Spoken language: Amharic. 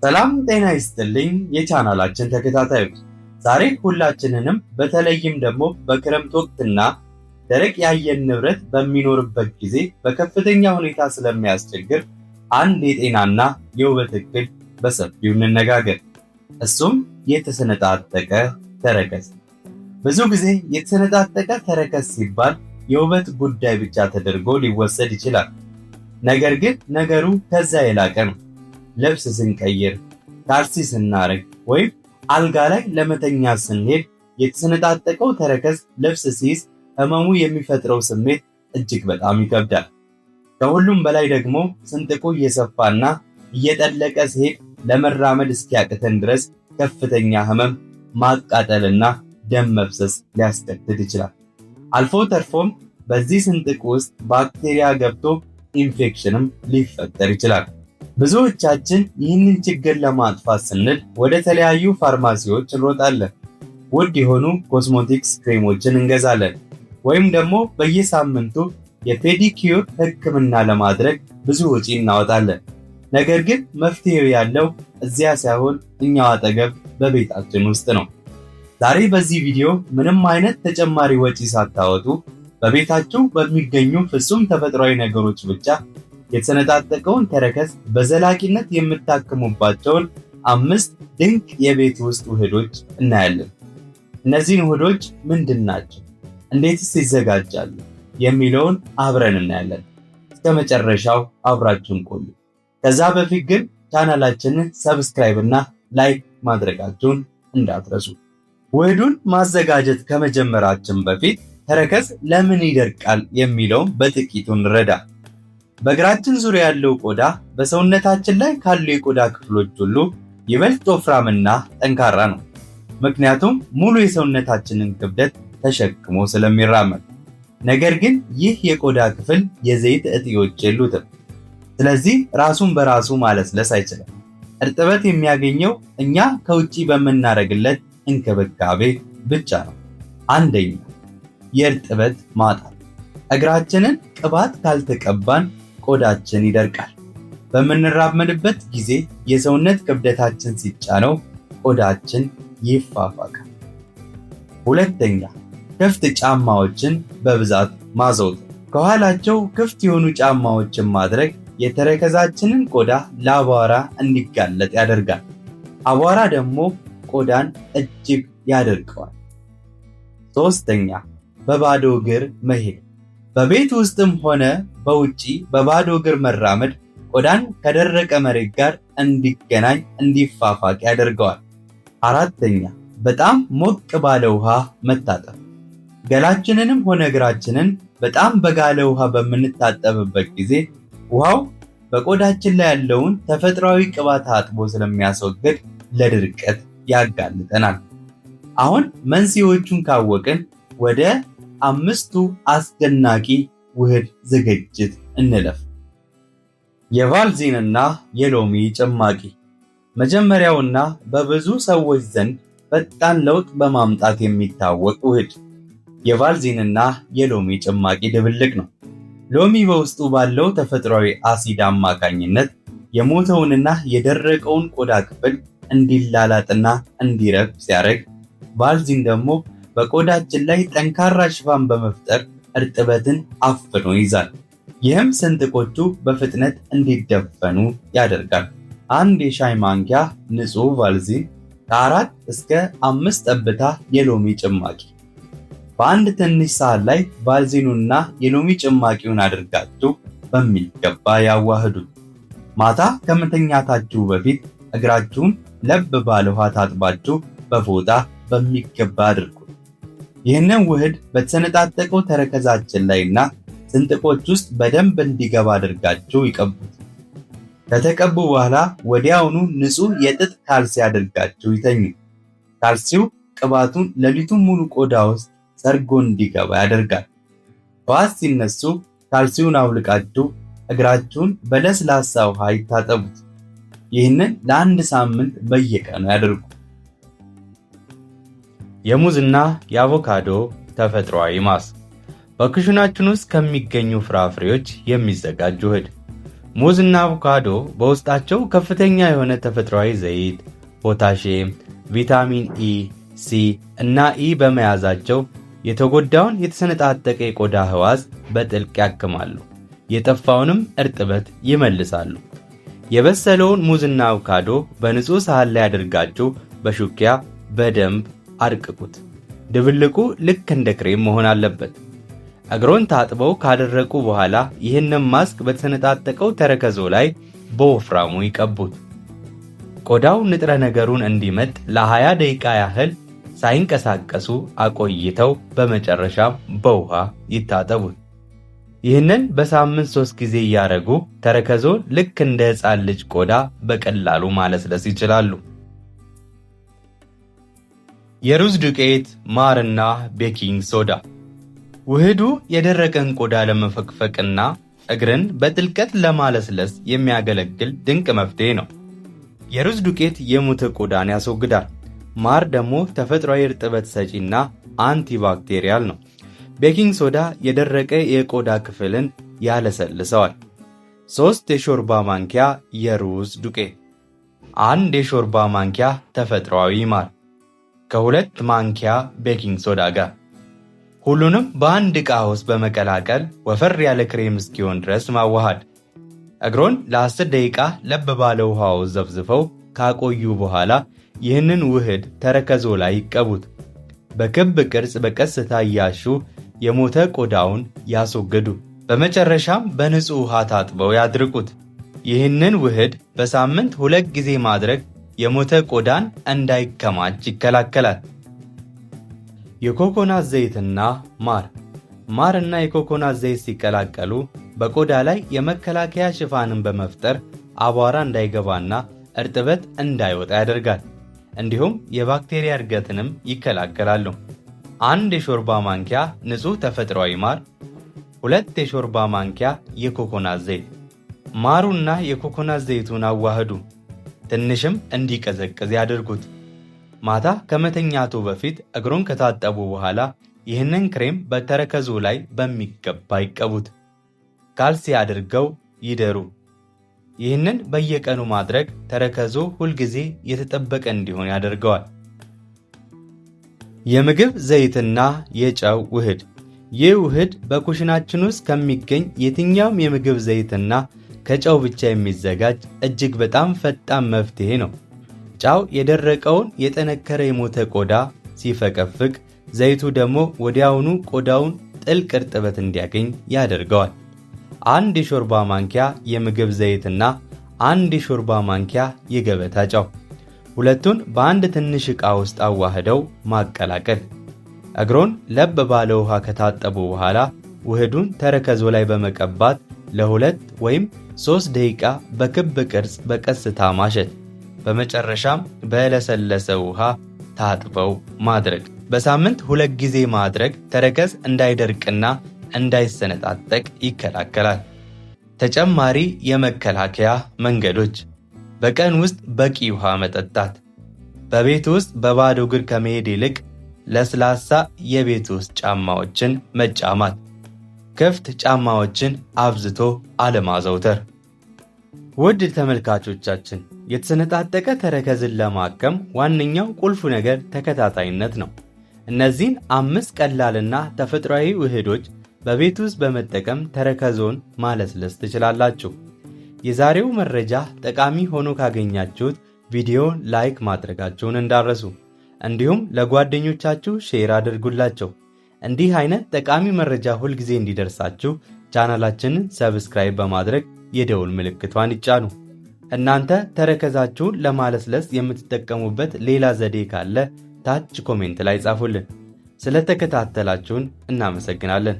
ሰላም ጤና ይስጥልኝ የቻናላችን ተከታታዮች፣ ዛሬ ሁላችንንም በተለይም ደግሞ በክረምት ወቅትና ደረቅ የአየር ንብረት በሚኖርበት ጊዜ በከፍተኛ ሁኔታ ስለሚያስቸግር አንድ የጤናና የውበት እክል በሰፊው እንነጋገር። እሱም የተሰነጣጠቀ ተረከዝ። ብዙ ጊዜ የተሰነጣጠቀ ተረከዝ ሲባል የውበት ጉዳይ ብቻ ተደርጎ ሊወሰድ ይችላል። ነገር ግን ነገሩ ከዛ የላቀ ነው። ልብስ ስንቀይር፣ ካልሲ ስናረግ ወይም አልጋ ላይ ለመተኛ ስንሄድ የተሰነጣጠቀው ተረከዝ ልብስ ሲይዝ ህመሙ የሚፈጥረው ስሜት እጅግ በጣም ይከብዳል። ከሁሉም በላይ ደግሞ ስንጥቁ እየሰፋና እየጠለቀ ሲሄድ ለመራመድ እስኪያቅተን ድረስ ከፍተኛ ህመም፣ ማቃጠልና ደም መፍሰስ ሊያስከትል ይችላል። አልፎ ተርፎም በዚህ ስንጥቅ ውስጥ ባክቴሪያ ገብቶ ኢንፌክሽንም ሊፈጠር ይችላል። ብዙዎቻችን ይህንን ችግር ለማጥፋት ስንል ወደ ተለያዩ ፋርማሲዎች እንሮጣለን። ውድ የሆኑ ኮስሞቲክስ ክሬሞችን እንገዛለን፣ ወይም ደግሞ በየሳምንቱ የ pedicure ሕክምና ለማድረግ ብዙ ወጪ እናወጣለን። ነገር ግን መፍትሄው ያለው እዚያ ሳይሆን እኛው አጠገብ በቤታችን ውስጥ ነው። ዛሬ በዚህ ቪዲዮ ምንም አይነት ተጨማሪ ወጪ ሳታወጡ በቤታችሁ በሚገኙ ፍጹም ተፈጥሯዊ ነገሮች ብቻ የተሰነጣጠቀውን ተረከዝ በዘላቂነት የምታክሙባቸውን 5 ድንቅ የቤት ውስጥ ውህዶች እናያለን። እነዚህን ውህዶች ምንድን ናቸው? እንዴትስ ይዘጋጃሉ? የሚለውን አብረን እናያለን። እስከ መጨረሻው አብራችሁን ቆዩ። ከዛ በፊት ግን ቻናላችንን subscribe እና like ማድረጋችሁን እንዳትረሱ። ውህዱን ማዘጋጀት ከመጀመራችን በፊት ተረከዝ ለምን ይደርቃል የሚለውን በጥቂቱ እንረዳ። በእግራችን ዙሪያ ያለው ቆዳ በሰውነታችን ላይ ካሉ የቆዳ ክፍሎች ሁሉ ይበልጥ ወፍራምና ጠንካራ ነው። ምክንያቱም ሙሉ የሰውነታችንን ክብደት ተሸክሞ ስለሚራመድ። ነገር ግን ይህ የቆዳ ክፍል የዘይት እጢዎች የሉትም። ስለዚህ ራሱን በራሱ ማለስለስ አይችልም። እርጥበት የሚያገኘው እኛ ከውጪ በምናደርግለት እንክብካቤ ብቻ ነው። አንደኛ፣ የእርጥበት ማጣት። እግራችንን ቅባት ካልተቀባን ቆዳችን ይደርቃል። በምንራመድበት ጊዜ የሰውነት ክብደታችን ሲጫነው ቆዳችን ይፋፋቃል። ሁለተኛ፣ ክፍት ጫማዎችን በብዛት ማዘውተር። ከኋላቸው ክፍት የሆኑ ጫማዎችን ማድረግ የተረከዛችንን ቆዳ ለአቧራ እንዲጋለጥ ያደርጋል። አቧራ ደግሞ ቆዳን እጅግ ያደርቀዋል። ሶስተኛ፣ በባዶ እግር መሄድ። በቤት ውስጥም ሆነ በውጪ በባዶ እግር መራመድ ቆዳን ከደረቀ መሬት ጋር እንዲገናኝ እንዲፋፋቅ ያደርገዋል። አራተኛ፣ በጣም ሞቅ ባለ ውሃ መታጠብ። ገላችንንም ሆነ እግራችንን በጣም በጋለ ውሃ በምንታጠብበት ጊዜ ውሃው በቆዳችን ላይ ያለውን ተፈጥሯዊ ቅባት አጥቦ ስለሚያስወግድ ለድርቀት ያጋልጠናል። አሁን መንስኤዎቹን ካወቅን ወደ 5ቱ አስደናቂ ውህድ ዝግጅት እንለፍ። የቫልዚንና የሎሚ ጭማቂ መጀመሪያውና በብዙ ሰዎች ዘንድ ፈጣን ለውጥ በማምጣት የሚታወቅ ውህድ የቫልዚንና የሎሚ ጭማቂ ድብልቅ ነው። ሎሚ በውስጡ ባለው ተፈጥሯዊ አሲድ አማካኝነት የሞተውንና የደረቀውን ቆዳ ክፍል እንዲላላጥና እንዲረግፍ ሲያደርግ፣ ቫልዚን ደግሞ በቆዳችን ላይ ጠንካራ ሽፋን በመፍጠር እርጥበትን አፍኖ ይይዛል። ይህም ስንጥቆቹ በፍጥነት እንዲደፈኑ ያደርጋል። አንድ የሻይ ማንኪያ ንጹህ ቫልዚን ከ4 እስከ 5 ጠብታ የሎሚ ጭማቂ። በአንድ ትንሽ ሳህን ላይ ቫልዚኑና የሎሚ ጭማቂውን አድርጋችሁ በሚገባ ያዋህዱት። ማታ ከመተኛታችሁ በፊት እግራችሁን ለብ ባለ ውሃ ታጥባችሁ በፎጣ በሚገባ አድርጉ። ይህንን ውህድ በተሰነጣጠቀው ተረከዛችን ላይና ስንጥቆች ውስጥ በደንብ እንዲገባ አድርጋችሁ ይቀቡት። ከተቀቡ በኋላ ወዲያውኑ ንጹህ የጥጥ ካልሲ አድርጋችሁ ይተኙ። ካልሲው ቅባቱን ሌሊቱን ሙሉ ቆዳ ውስጥ ሰርጎ እንዲገባ ያደርጋል። ጠዋት ሲነሱ ካልሲውን አውልቃችሁ እግራችሁን በለስላሳ ውሃ ይታጠቡት። ይህንን ለአንድ ሳምንት በየቀኑ ያድርጉ። የሙዝና የአቮካዶ ተፈጥሯዊ ማስክ በኩሽናችን ውስጥ ከሚገኙ ፍራፍሬዎች የሚዘጋጅ ውህድ። ሙዝና አቮካዶ በውስጣቸው ከፍተኛ የሆነ ተፈጥሯዊ ዘይት፣ ፖታሺየም፣ ቪታሚን ኢ፣ ሲ እና ኢ በመያዛቸው የተጎዳውን የተሰነጣጠቀ የቆዳ ህዋስ በጥልቅ ያክማሉ፣ የጠፋውንም እርጥበት ይመልሳሉ። የበሰለውን ሙዝና አቮካዶ በንጹህ ሳህን ላይ አድርጋችሁ በሹኪያ በደንብ አድቅቁት። ድብልቁ ልክ እንደ ክሬም መሆን አለበት። እግሮን ታጥበው ካደረቁ በኋላ ይህንን ማስክ በተሰነጣጠቀው ተረከዞ ላይ በወፍራሙ ይቀቡት። ቆዳው ንጥረ ነገሩን እንዲመጥ ለ20 ደቂቃ ያህል ሳይንቀሳቀሱ አቆይተው በመጨረሻም በውሃ ይታጠቡት። ይህንን በሳምንት 3 ጊዜ እያደረጉ ተረከዞን ልክ እንደ ሕፃን ልጅ ቆዳ በቀላሉ ማለስለስ ይችላሉ። የሩዝ ዱቄት፣ ማርና baking soda። ውህዱ የደረቀን ቆዳ ለመፈቅፈቅና እግርን በጥልቀት ለማለስለስ የሚያገለግል ድንቅ መፍትሄ ነው። የሩዝ ዱቄት የሞተ ቆዳን ያስወግዳል። ማር ደግሞ ተፈጥሯዊ እርጥበት ሰጪና antibacterial ነው። Baking soda የደረቀ የቆዳ ክፍልን ያለሰልሰዋል። 3 የሾርባ ማንኪያ የሩዝ ዱቄት፣ 1 የሾርባ ማንኪያ ተፈጥሯዊ ማር ከ2 ማንኪያ baking soda ጋር ሁሉንም በአንድ ዕቃ ውስጥ በመቀላቀል ወፈር ያለ ክሬም እስኪሆን ድረስ ማዋሃድ። እግሮን ለ10 ደቂቃ ለብ ባለ ውሃ ውስጥ ዘፍዝፈው ካቆዩ በኋላ ይህንን ውህድ ተረከዞ ላይ ይቀቡት። በክብ ቅርጽ በቀስታ እያሹ የሞተ ቆዳውን ያስወግዱ። በመጨረሻም በንጹህ ውሃ ታጥበው ያድርቁት። ይህንን ውህድ በሳምንት 2 ጊዜ ማድረግ የሞተ ቆዳን እንዳይከማች ይከላከላል። የኮኮናት ዘይትና ማር። ማርና የኮኮናት ዘይት ሲቀላቀሉ በቆዳ ላይ የመከላከያ ሽፋንን በመፍጠር አቧራ እንዳይገባና እርጥበት እንዳይወጣ ያደርጋል። እንዲሁም የባክቴሪያ እድገትንም ይከላከላሉ። 1 የሾርባ ማንኪያ ንጹህ ተፈጥሯዊ ማር፣ 2 የሾርባ ማንኪያ የኮኮናት ዘይት። ማሩና የኮኮናት ዘይቱን አዋህዱ። ትንሽም እንዲቀዘቅዝ ያድርጉት። ማታ ከመተኛቱ በፊት እግሩን ከታጠቡ በኋላ ይህንን ክሬም በተረከዙ ላይ በሚገባ ይቀቡት። ካልሲ አድርገው ይደሩ። ይህንን በየቀኑ ማድረግ ተረከዙ ሁልጊዜ የተጠበቀ እንዲሆን ያደርገዋል። የምግብ ዘይትና የጨው ውህድ። ይህ ውህድ በኩሽናችን ውስጥ ከሚገኝ የትኛውም የምግብ ዘይትና ከጨው ብቻ የሚዘጋጅ እጅግ በጣም ፈጣን መፍትሄ ነው። ጨው የደረቀውን የጠነከረ የሞተ ቆዳ ሲፈቀፍቅ፣ ዘይቱ ደግሞ ወዲያውኑ ቆዳውን ጥልቅ እርጥበት እንዲያገኝ ያደርገዋል። 1 የሾርባ ማንኪያ የምግብ ዘይትና 1 የሾርባ ማንኪያ የገበታ ጨው፣ ሁለቱን በአንድ ትንሽ ዕቃ ውስጥ አዋህደው ማቀላቀል። እግሮን ለብ ባለ ውሃ ከታጠቡ በኋላ ውህዱን ተረከዞ ላይ በመቀባት ለ2 ወይም 3 ደቂቃ በክብ ቅርጽ በቀስታ ማሸት። በመጨረሻም በለሰለሰ ውሃ ታጥበው ማድረግ። በሳምንት 2 ጊዜ ማድረግ ተረከዝ እንዳይደርቅና እንዳይሰነጣጠቅ ይከላከላል። ተጨማሪ የመከላከያ መንገዶች: በቀን ውስጥ በቂ ውሃ መጠጣት። በቤት ውስጥ በባዶ እግር ከመሄድ ይልቅ ለስላሳ የቤት ውስጥ ጫማዎችን መጫማት። ክፍት ጫማዎችን አብዝቶ አለማዘውተር። ውድ ተመልካቾቻችን፣ የተሰነጣጠቀ ተረከዝን ለማከም ዋነኛው ቁልፉ ነገር ተከታታይነት ነው። እነዚህን 5 ቀላልና ተፈጥሯዊ ውህዶች በቤት ውስጥ በመጠቀም ተረከዞን ማለስለስ ትችላላችሁ። የዛሬው መረጃ ጠቃሚ ሆኖ ካገኛችሁት ቪዲዮውን like ማድረጋችሁን እንዳትረሱ፣ እንዲሁም ለጓደኞቻችሁ share አድርጉላቸው። እንዲህ አይነት ጠቃሚ መረጃ ሁልጊዜ እንዲደርሳችሁ ቻናላችንን subscribe በማድረግ የደውል ምልክቷን ይጫኑ። እናንተ ተረከዛችሁን ለማለስለስ የምትጠቀሙበት ሌላ ዘዴ ካለ ታች comment ላይ ጻፉልን። ስለተከታተላችሁን እናመሰግናለን።